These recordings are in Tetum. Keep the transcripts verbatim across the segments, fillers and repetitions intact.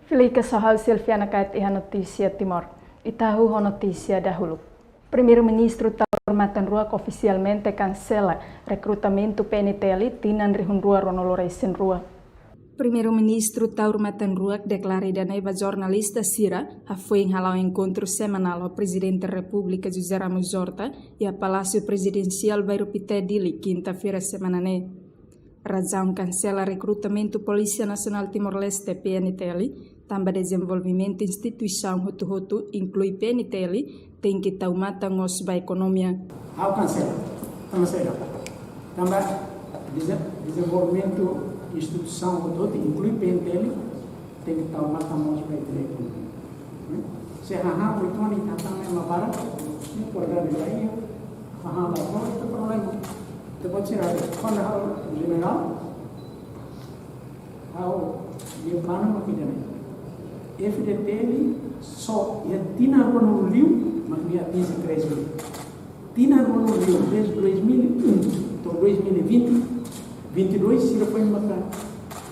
Filikas ho ha'u Silviana Kait iha notísia Timor. Ita hahú ho notísia dahuluk. Primeiru-Ministru Taur Matan Ruak ofisialmente kansela rekrutamentu P N T L tinan rihun rua ruanulu resin rua. Primeiru-Ministru Taur Matan Ruak deklara ida-ne'e ba jornalista sira hafoin hala'o enkontru semanál ho Prezidente Repúblika José Ramos Horta iha Palásiu Prezidensiál Bairru Pité, Dili, kinta-feira semana ne'e. Razaun kansela rekrutamentu Polísia Nasionál Timor-Leste, P N T L, tanba dezenvolvimentu instituisaun hotu-hotu, inklui P N T L, tenke tau matan mós ba ekonomia. Ha'u kansela, tanba saida? Tanba deze-, dezenvolvimentu instituisaun hotu-hotu, inklui P N T L, tenke tau matan mós ba ekonomia. Hmm? Se hahán, oituan ita hatama ema barak, importante ba ita, hahán ba fora, ita problema. Ita pode ser ada, kuandu ha'u jenerál, ha'u-nia planu mak ida-ne'e. F D T L só iha tinan ruanulu liu, mak nia atinje três mil. Tinan ruanulu liu, desde dois mil e um to'o dois mil e vinte, vinte e dois, sira foin maka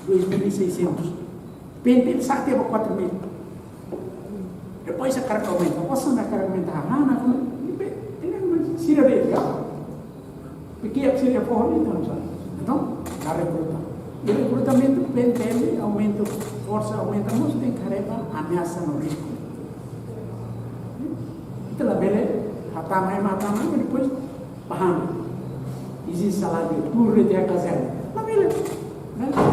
dois mil e seiscentos. P N T L sa'e tiha ba quatro mil. Depois hakarak aumenta, osan hakarak aumenta, hahán, hahán, sira de'it ka. Porque sira foho ne'e, entaun, sabe? Entaun, la rekruta. I rekrutamentu P N T L, aumenta forsa, aumenta, mas tenke haree ba ameasa no risku. Ita labele hatama ema, hatama ema, depois paham. Ezije saláriu, tuur tiha kazerna. Labele. Labele.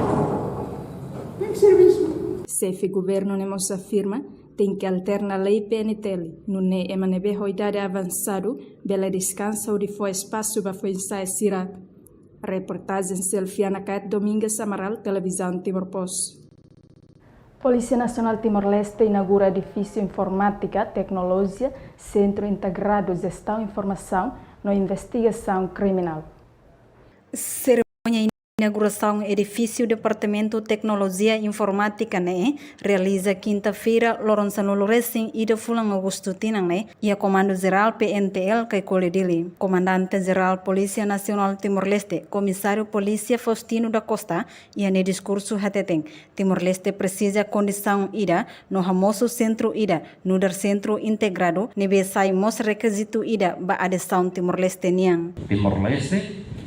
Tenke servisu. Xefe Governu ne'e mós afirma, tenke alterna lei P N T L, nune'e ema ne'ebé ho idade avansadu bele deskansa hodi fó espasu ba foin-sa'e sira. Reportajen Silviana Kait, Domingas Amaral, Televizaun Timor Post. Polísia Nasionál Timor-Leste inaugura edifísiu informátika, teknolojia, Sentru Integradu Jestaun Informasaun no Investigasaun Kriminál. Serimónia inaugurasaun edifísiu Departamentu Teknolojia Informátika ne'e realiza kinta-feira, loron sanulu resin ida fulan Agostu tinan ne'e, iha Komandu Jerál P N T L Caicoli, Dili. Komandante Jerál Polísia Nasionál Timor-Leste, Komisáriu Polísia Faustino da Costa, iha nia diskursu hateten, Timor-Leste presiza kondisaun ida no hamosu sentru ida nu'udar sentru integradu, ne'ebé sai mós rekizitu ida ba adesaun Timor-Leste nian. Timor-Leste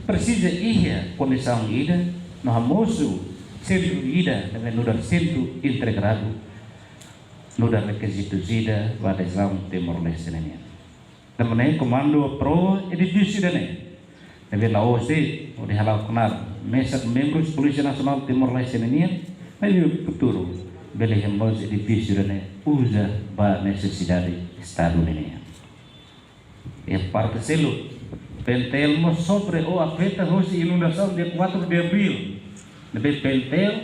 presiza iha kondisaun ida no hamosu sentru ida ne'ebé nu'udar sentru integradu, nu'udar rekizitu ida ba adesaun Timor-Leste nian. Tanba ne'e komandu aprova edifísiu ida-ne'e. Ne'ebé la'ós de'it hodi hala'o knaar mesak membrus Polísia Nasionál Timor-Leste ninian, maibé futuru bele hamoos edifísiu ida-ne'e uza ba nesesidade Estadu ninian. Iha parte seluk, P N T L mós sofre ou afeta hosi inundasaun dia quatro de abril. Ne'ebé P N T L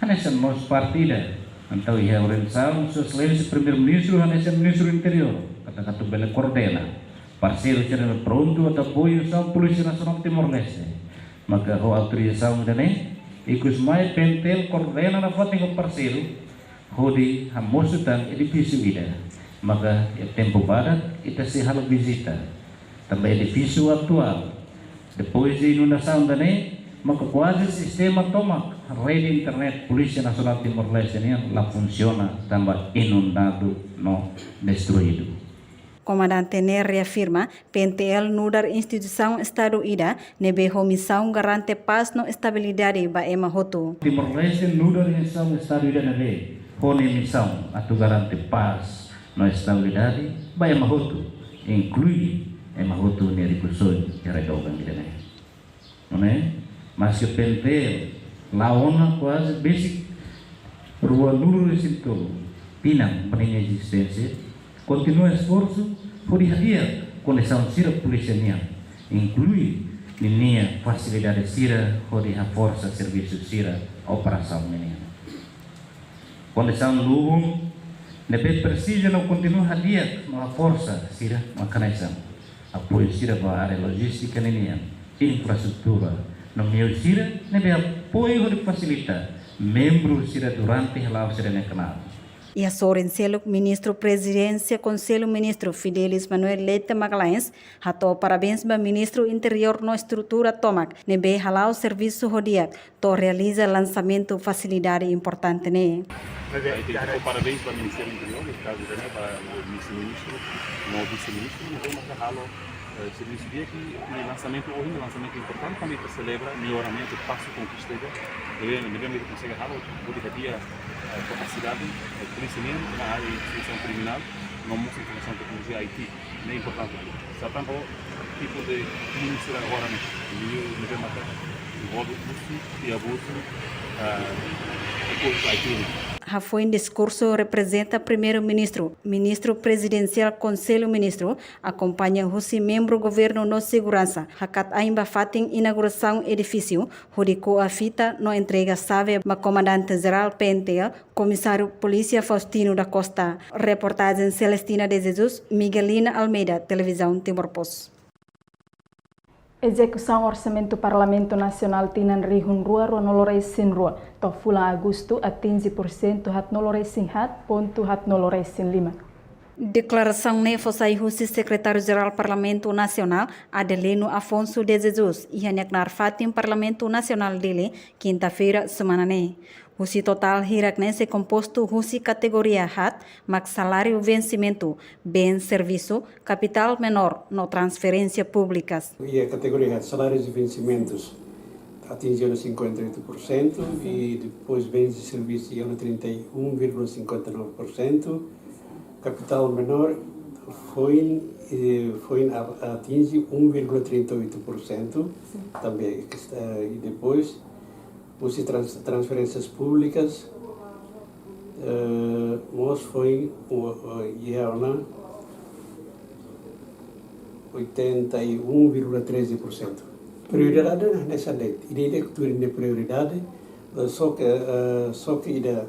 hanesan mós parte ida. Entaun iha orientasaun Sua Exelénsia Primeiru-Ministru hanesan Ministru Interiór, katak atu bele koordena parseiru sira ne'ebé prontu atu apoiu asaun Polísia Nasionál Timor-Leste. Maka ho autorizasaun ida-ne'e, ikus mai P N T L koordena nafatin ho parseiru hodi hamosu tan edifísiu ida. Maka iha tempu badak ita sei halo vizita. Tanba edifísiu atuál, depois de inundasaun ida-ne'e, maka kuaze sistema tomak rede internet Polísia Nasionál Timor-Leste nian la funsiona tanba inundadu no destruídu. Komandante ne'e reafirma, P N T L nu'udar instituisaun Estadu ida ne'ebé ho misaun garante pás no estabilidade ba ema hotu. Timor-Leste nu'udar instituisaun Estadu ida ne'ebé ho nia misaun atu garante pás no estabilidade ba ema hotu, inklui ema hotu nia rikusoin iha redoban ida-ne'e. Nune'e, maske P N T L la'o ona kuaze besik ruanulu-resin-tolu tinan ba ninia ezisténsia, kontinua esforsu hodi hadi'a kondisaun sira polísia nian, inklui ninia fasilidade sira hodi haforsa servisu sira operasaun ninian. Kondisaun lubun ne'ebé presiza no kontinua hadi'a no haforsa sira mak hanesan apoiu sira ba área lojístika ninian, infraestrutura no meiu sira ne'ebé apoiu hodi fasilita membru sira durante hala'o sira-nia knaar. Iha sorin seluk, Ministru Prezidénsia Konsellu Ministru Fidelis Manuel Leite Magalhães hato'o parabéns ba Ministru Interiór no Estrutura tomak ne'ebé hala'o servisu ho di'ak to'o realiza lansamentu fasilidade importante ne'e. Ai tenke fó parabéns ba Ministériu Interiór, neste kazu ne'e ba Vise-Ministru no Vise-Ministru, ne'ebé maka halo, eh, servisu di'ak, i lansamentu ohin, lansamentu importante, tanba ita selebra melloramentu, pasu konkista ida, ne'ebé, ne'ebé mak ita konsege halo, hodi hadi'a, eh, kapasidade, eh, polísia nian iha área investigasaun kriminál, no mós informasaun, teknolojia, I T. Ne'e importante. Sa tanba tipu de krime sira agora ne'e, ne'ebé maka envolve usu i abuzu, ah, rekursu I T ne'e. Hafoin diskursu, reprezenta Primeiru-Ministru, Ministru Prezidensiál Konsellu Ministru, akompaña husi membru governu no seguransa, hakat ain ba fatin inaugurasaun edifísiu, hodi ko'a fita no entrega xave ba Komandante Jerál P N T L, Komisáriu Polísia Faustino da Costa. Reportajen Celestina de Jesus, Miguelina Almeida, Televizaun Timor Post. Ezekusaun Orsamentu Parlamentu Nasionál tinan rihun rua ruanulu-resin-rua to'o fulan Agostu atinje pursentu haatnulu-resin-haat pontu haatnulu-resin-lima. Deklarasaun ne'e fó sai husi Sekretáriu Jerál Parlamentu Nasionál, Adelino Afonso de Jesus, iha nia knaar fatin Parlamentu Nasionál Dili, kinta-feira semana ne'e. Husi totál hirak ne'e sei kompostu husi kategoria haat, mak saláriu vensimentu, bens servisu, kapitál menór no transferénsia públikas. Iha kategoria haat, salárius i vensimentus atinje ona cinquenta e oito por cento, i depois bens e serviços iha ona trinta e um vírgula cinquenta e nove por cento, kapitál menór foin, eh, foin a-, atinje um vírgula trinta e oito por cento também, que está, i depois husi trans-, transferénsias públikas, eh, mós foin, o, o, iha ona oitenta e um vírgula treze por cento. Prioridade hanesan de'it, ida-idak tuir nia prioridade, eh, só ke, eh, só ke ida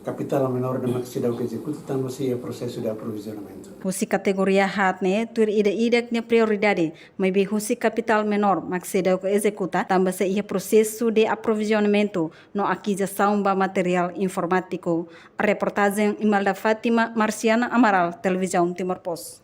kapitál menór ne'e mak seidauk ezekuta tanba sei iha prosesu de aprovizionamentu. Husi kategoria haat ne'e, tuir ida-idak nia prioridade, maibé husi kapitál menór mak seidauk ezekuta tanba sei iha prosesu de aprovizionamentu no akizisaun ba materiál informátiku. Reportajen Imelda Fátima, Marciana Amaral, Televizaun Timor Post.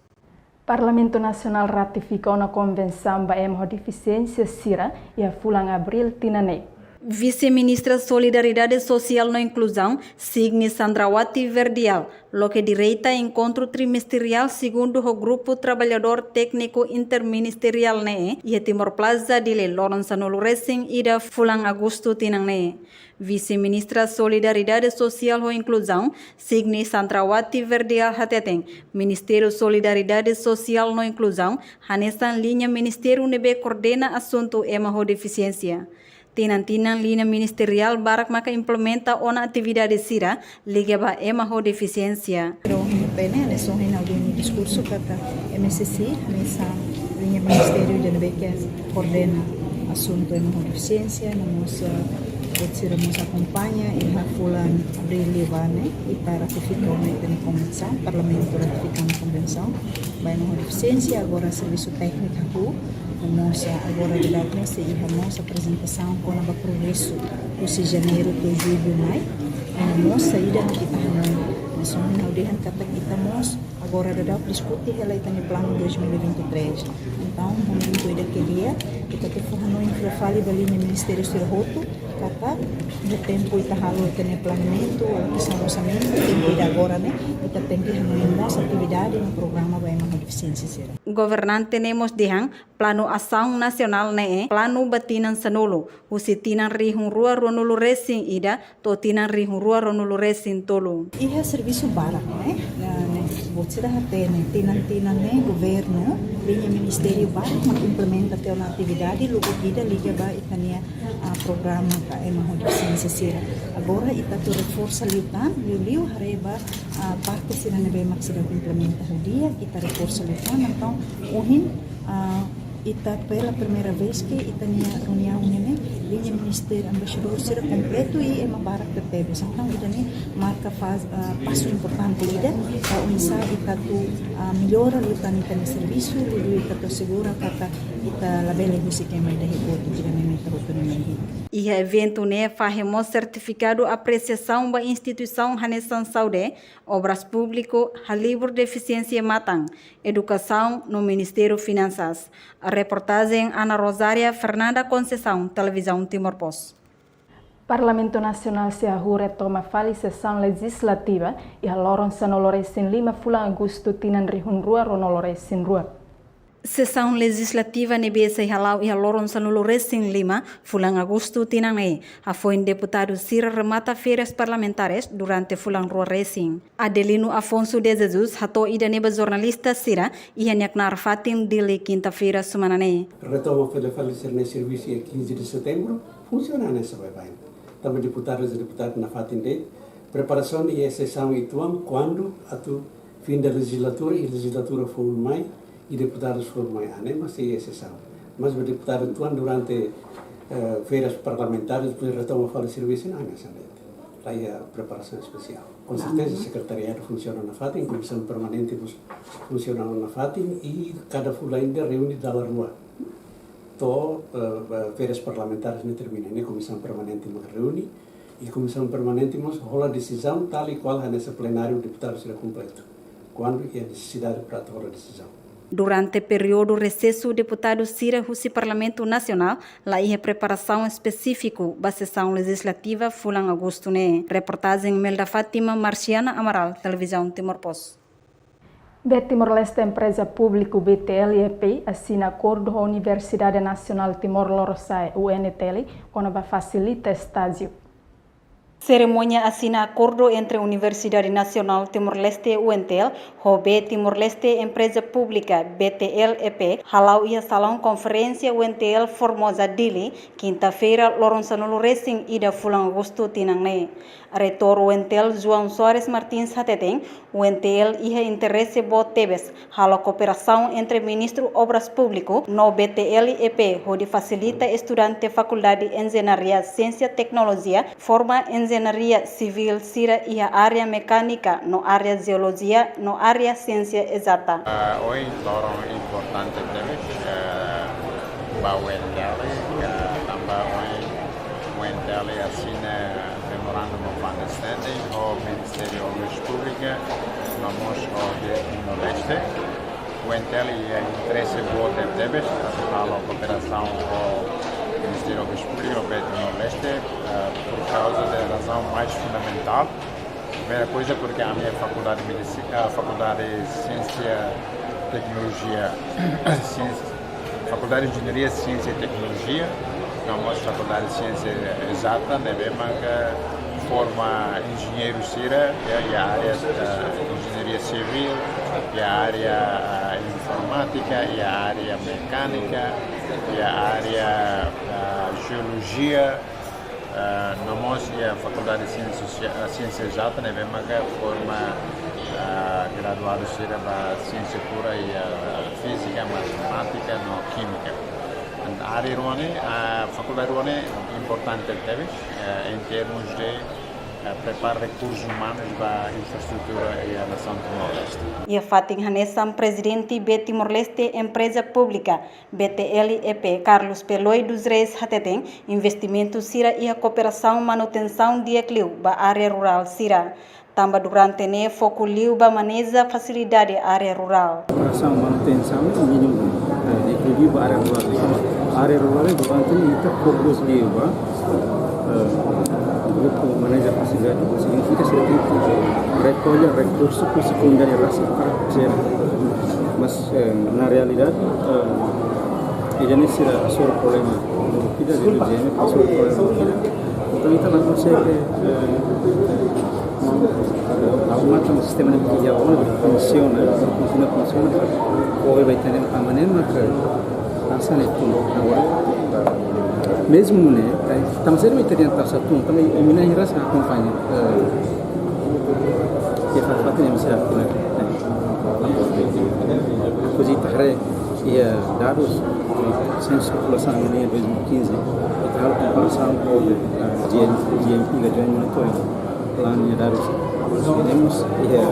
Parlamentu Nasionál ratifika ona konvensaun ba ema ho defisiénsia sira iha fulan Abríl tinan ne'e. Vise-Ministra Solidariedade Sosiál no Inkluzaun, Signy Sandrawati Verdial, loke direta enkontru trimesteriál segundu ho Grupu Traballadór Tékniku Interministeriál ne'e iha Timor Plaza Dili, loron sanulu-resin-ida fulan Agostu tinan ne'e. Vise-Ministra Solidariedade Sosiál ho Inkluzaun, Signy Sandrawati Verdial hateten, Ministériu Solidariedade Sosiál no Inkluzaun hanesan liña ministériu ne'ebé koordena asuntu ema ho defisiénsia. Tinan-tinan liña ministeriál barak maka implementa ona atividade sira liga ba ema ho defisiénsia. Pero hatene, hanesan ohin ha'u dehan iha diskursu katak M S C hanesan liña ministériu ida ne'ebé ke koordena asuntu ema ho defisiénsia, no mós, eh, buat sira mós akompaña, iha fulan Abríl liubá ne'e ita ratifika ona ita-nia konvensaun, Parlamentu ratifika ona konvensaun ba ema ho defisiénsia, agora servisu tékniku hahú, no mós, eh, agora daudaun ne'e sei iha mós aprezentasaun kona-ba progresu husi janeiru to'o jullu mai, no mós saida mak ita hanoin. Hanesan ohin ha'u dehan katak ita mós agora daudaun diskute hela ita-nia planu dois mil e vinte e três. Entaun, momentu ida ke di'ak, ita tenke fó hanoin fila fali ba liña ministériu sira hotu, katak iha tempu ita halo ita-nia planeamentu, alokasaun orsamentu, tempu ida agora ne'e, ita tenke hanoin mós atividade no programa ba ema ho defisiénsia sira. Governante ne'e mós dehan, planu asaun nasionál ne'e planu ba tinan sanulu, husi tinan rihun rua ruanulu-resin-ida to'o tinan rihun rua ruanulu-resin-tolu. Iha servisu barak, ne'e? Ne'e, ne'e, buat sira hatene, tinan-tinan ne'e governu, liña ministériu barak mak implementa tiha ona atividade, lubuk ida liga ba ita-nia, ah, programa ba ema ho defisiénsia sira. Agora ita atu reforsa liután, liuliu haree ba, ah, parte sira ne'ebé mak seidauk implementa ho di'ak, ita reforsa liután, entaun ohin, ah, ita pela primeira vez ke ita-nia reuniaun ne'e, liña ministériu, embaixadór sira kompletu i ema barak tebetebes. Entaun ida-ne'e marka faz-, ah, pasu importante ida, ah, oinsá ita atu, ah, mellora liután ita-nia servisu, liuliu ita atu asegura katak Ita labele husik ema ida hi'it, ita meme ita hotu ne'e mai hi'it. Iha eventu ne'e fahe mós sertifikadu apresiasaun ba instituisaun hanesan saúde, obras públiku, halibur defisiénsia matan, edukasaun no Ministériu Finansas. Reportajen Ana Rosária Fernanda Conceição, Televizaun Timor Post. Parlamentu Nasionál sei hahú retoma fali sesaun lejizlativa iha loron sanulu-resin-lima fulan Agostu tinan rihun rua ruanulu-resin-rua. Sesaun lejizlativa ne'ebé sei hala'o iha loron sanulu-resin-lima fulan Agostu tinan ne'e, hafoin deputadu sira remata férias parlamentares durante fulan rua resin. Adelino Afonso de Jesus hato'o ida-ne'e ba jornalista sira iha nia knaar fatin Dili, kinta-feira semana ne'e. Retoma fali, fali sira-nia servisu iha quinze de setembro, funsiona hanesan baibain. Tanba deputadu, deputadu nafatin de'it, preparasaun iha sesaun uitoan, kuandu atu fin de lejizlatura, i lejizlatura foun mai, i deputadus foun mai, ah, ne'e mak sei iha sesaun. Mas ba deputadu uitoan durante, eh, férias parlamentares, depois retoma fali servisu, ne'e hanesan de'it. La iha preparasaun espesiál. Com certeza, sekretariadu funsiona nafatin, komisaun permanente mós funsiona nafatin, i kada fulan ida reúne dala rua. To'o, eh, eh, férias parlamentares ne'e termina, ne'e komisaun permanente mak reúne, i komisaun permanente mós hola desizaun tal e qual hanesan plenáriu deputadu sira kompletu, kuandu iha nesesidade para atu hola desizaun. Durante períodu resesu, deputadu sira husi Parlamentu Nasionál la iha preparasaun espesífiku ba sesaun lejizlativa fulan Agostu ne'e. Reportajen Melda Fátima, Marciana Amaral, Televizaun Timor Post. Be Timor-Leste, empreza públiku B T L E P asina akordu ho Universidade Nasionál Timor Lorosa'e, U N T L, kona-ba fasilita estájiu. Serimónia asina akordu entre Universidade Nasionál Timor-Leste, U N T L, ho Be Timor-Leste, empreza públika B T L E P, hala'o iha salaun konferénsia U N T L Formosa, Dili, kinta-feira, loron sanulu-resin-ida fulan Agostu tinan ne'e. Reitór U N T L, João Soares Martins, hateten, U N T L iha interese boot tebes halo kooperasaun entre Ministériu Obras Públiku no B T L E P, hodi fasilita estudante Fakuldade Enjeñaria Siénsia Teknolojia forma enjeñaria sivíl sira iha área mekánika no área jeolojia no área siénsia ezata. Ah, ohin loron importante tebes, eh, ba U N T L, eh, tanba ohin U N T L asina Memorandum of Understanding ho Ministériu Obras Públikas, no mós ho Be Timor-Leste. U N T L iha interese boot tebes atu halo kooperasaun ho Ministériu Obras Públikas no Be Timor-Leste, eh, por kauza de razaun mais fundamentál. Primeira coisa, porque ami iha Fakuldade Medici-, ah, Fakuldade Siénsia Teknolojia, Siénsia, Fakuldade Enjeñaria Siénsia Teknolojia, no mós Fakuldade Siénsia Ezata, ne'ebé maka forma enjeñeiru sira, iha, iha área, ah, enjeñaria sivíl, iha área, ah, informátika, iha área mekánika, iha área, ah, jeolojia, ah, no mós iha Fakuldade Siénsia Sosia-, ah, Siénsia Ezata, ne'ebé maka forma, ah, graduadu sira ba siénsia pura iha, ah, fízika, matemátika no kímika. Entaun área rua ne'e, ah, fakuldade rua ne'e importante tebes, ah, em termos de, ah, prepara rekursus umanus ba infraestrutura iha nasaun Timor-Leste. Iha fatin hanesan, Prezidente Be Timor-Leste, empreza públika B T L E P, Carlos Peloi dos Reis, hateten, investimentu sira iha kooperasaun manutensaun di'ak liu ba área rurál sira. Tanba durante ne'e foku liu ba maneja fasilidade área rurál. Kooperasaun manutensaun ne'e mínimu, eh, di'ak liu ba área rurál. Área rurál ne'e durante ne'e ita fokus liu ba, eh, grupu maneja fasilidade, signifika sira tenke rekolla rekursu husi komunidade rasik para jere. Mas, eh, na realidade, eh, ida-ne'e sira hasoru problema. Ida, ida-ne'e hasoru problema. Entaun, ita la konsege, eh, eh, arruma sistema ne'e iha ona, funsiona, kontinua funsiona, para ohin ba ita-nia amanhã, mas, eh, hanesan ne'e tun agora. Mezmu ne'e, eh, tanba sira mak ita-nia taxa tun, tanba imi-nia rasa akompaña, eh, ke fa-, fatin ne'e mesti aku, eh, eh, depois ita haree iha dadus, eh, sensus populasaun iha dois mil e quinze, ita halo komparasaun ho, eh, G M, G M P ka Joint Monitoring Plan nia dadus. Temos, iha,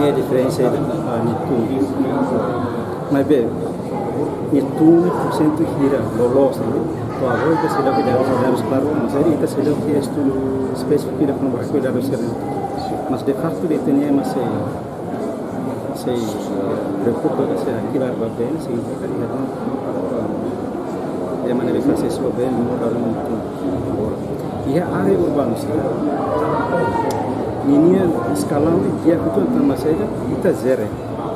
iha diferensa, eh, ne'e tun. Maibé, Nia tun porsentu hira loloos, ne'e? To'o agora ita seidauk iha dadus, dadus klaru, maibé ita seidauk iha estudu espesífiku ida kona-ba dadus sira-ne'e. Mas de faktu ita-nia ema sei, sei preokupa ka sei hakilar ba been, sei ita iha, ema ne'ebé fase sua been, moral, iha área urbanu sira. Ninia eskalaun di'ak uitoan, tanba saida? Ita jere.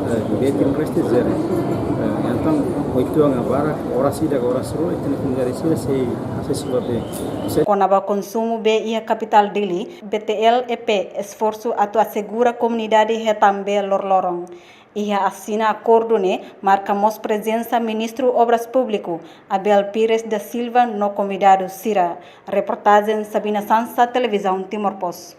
Eh, bee Timor-Leste jere. Eh, entaun, oituan ka barak, oras ida ka oras rua, ita-nia komunidade sira sei, sei sua bee. Sei Kona-ba konsumu bee iha kapitál Dili, B T L E P esforsu atu asegura komunidade hetan bee loroloron. Iha asina akordu ne'e, marka mós prezensa Ministru Obras Públiku, Abel Pires da Silva, no konvidadu sira. Reportajen Sabina Sansa, Televizaun Timor Post.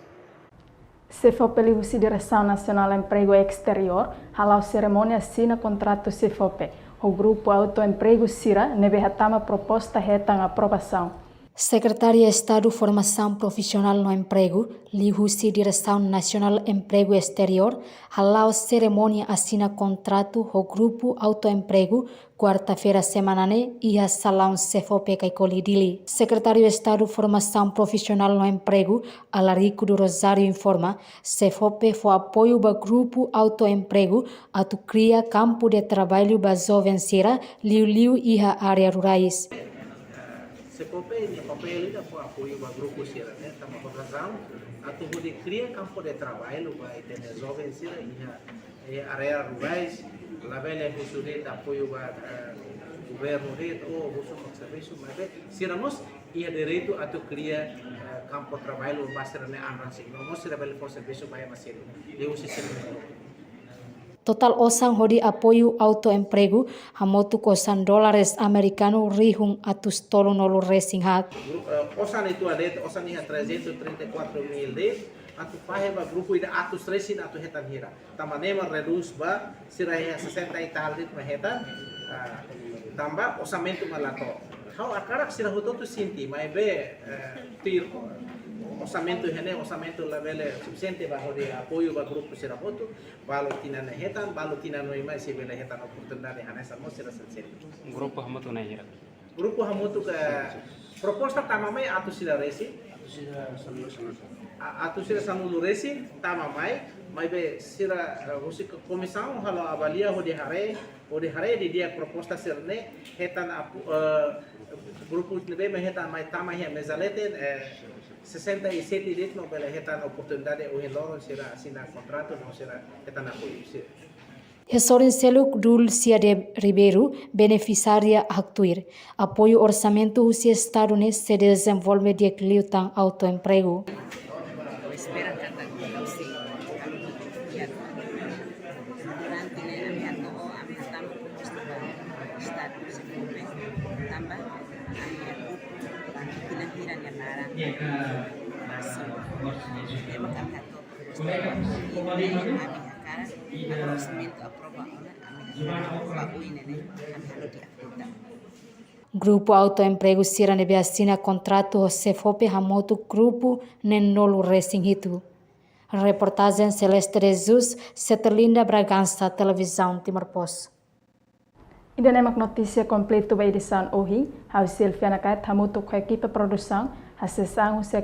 SEFOPE liuhusi Diresaun Nasionál Empregu Esteriór hala'o serimónia asina kontratu SEFOPE ho grupu autoempregu sira ne'ebé hatama proposta hetan aprovasaun. Sekretáriu Estadu Formasaun Profisionál no Empregu, liuhusi Diresaun Nasionál Empregu Esteriór, hala'o serimónia asina kontratu ho grupu autoempregu, kuarta-feira semana ne'e, iha salaun SEFOPE Caicoli, Dili. Sekretáriu Estadu Formasaun Profisionál no Empregu, Alarico do Rosário, informa, SEFOPE fó apoiu ba grupu autoempregu atu kria kampu de traballu ba joven sira, liuliu iha área rurais. SEFOPE nia papél ida fó apoiu ba grupu sira-ne'e, tanba ho razaun atu hodi kria kampu de traballu ba ita-nia joven sira iha, eh, área rurais, labele husu de'it apoiu ba, eh, governu de'it, ou husu mak servisu, maibé sira mós iha direitu atu kria, eh, kampu traballu ba sira-nia an rasik, no mós sira bele fó servisu ba ema seluk, liuhusi sira-nia grupu. Totál osan hodi apoiu autoempregu hamutuk osan dólares amerikanu rihun atus tolunulu-resin-haat. Gru-, eh, osan uitoan de'it, osan iha trezentos e trinta e quatro mil de'it, atu fahe ba grupu ida atus resin atu hetan hira. Tanba ne'e mak redús ba sira iha sesenta e tal de'it mak hetan, ah, tanba orsamentu mak la to'o. Ha'u hakarak sira hotu-hotu sente, maibé, eh, tuir orsamentu iha ne'e, orsamentu labele sufisiente ba hodi apoiu ba grupu sira hotu, balu tinan ne'e hetan, balu tinan oin mai sei bele hetan oportunidade hanesan mós sira sente. Grupu hamutuk na'in hira? Grupu hamutuk, eh, proposta tama mai atus ida resin. A-, atus ida sanulu-resin tama mai, maibé sira, eh, husi komisaun halo avalia hodi haree, hodi haree didi'ak proposta sira-ne'e, hetan apu-, eh, grupu ne'ebé mai hetan mai tama iha meza leten, eh, sesenta e sete de'it mak bele hetan oportunidade ohin loron sira asina kontratu no sira hetan apoiu sira. Iha sorin seluk, Dulcia de Ribeiro, benefisiária, haktuir, apoiu orsamentu husi Estadu ne'e sei dezenvolve di'ak liután autoempregu. Espera katak husi ami ya durante ne'e ami atu ami hatama proposta ba Estadu husi governu tanba ami ya tinan hira nia laran. Ema kami hato'o proposta ba ami hakarak, ami orsamentu aprova ona, ami hakarak ba oin ne'e ami halo di'ak liután. Grupu autoempregu sira ne'ebé asina kontratu ho SEFOPE hamutuk grupu neenulu-resin-hitu. Reportajen Celeste de Jesus, Seterlinda Bragança, Televizaun Timor Post. Ida-ne'e mak notísia kompletu ba edisaun ohin, ha'u Silviana Kait hamutuk ho ekipa produsaun, hasees an husi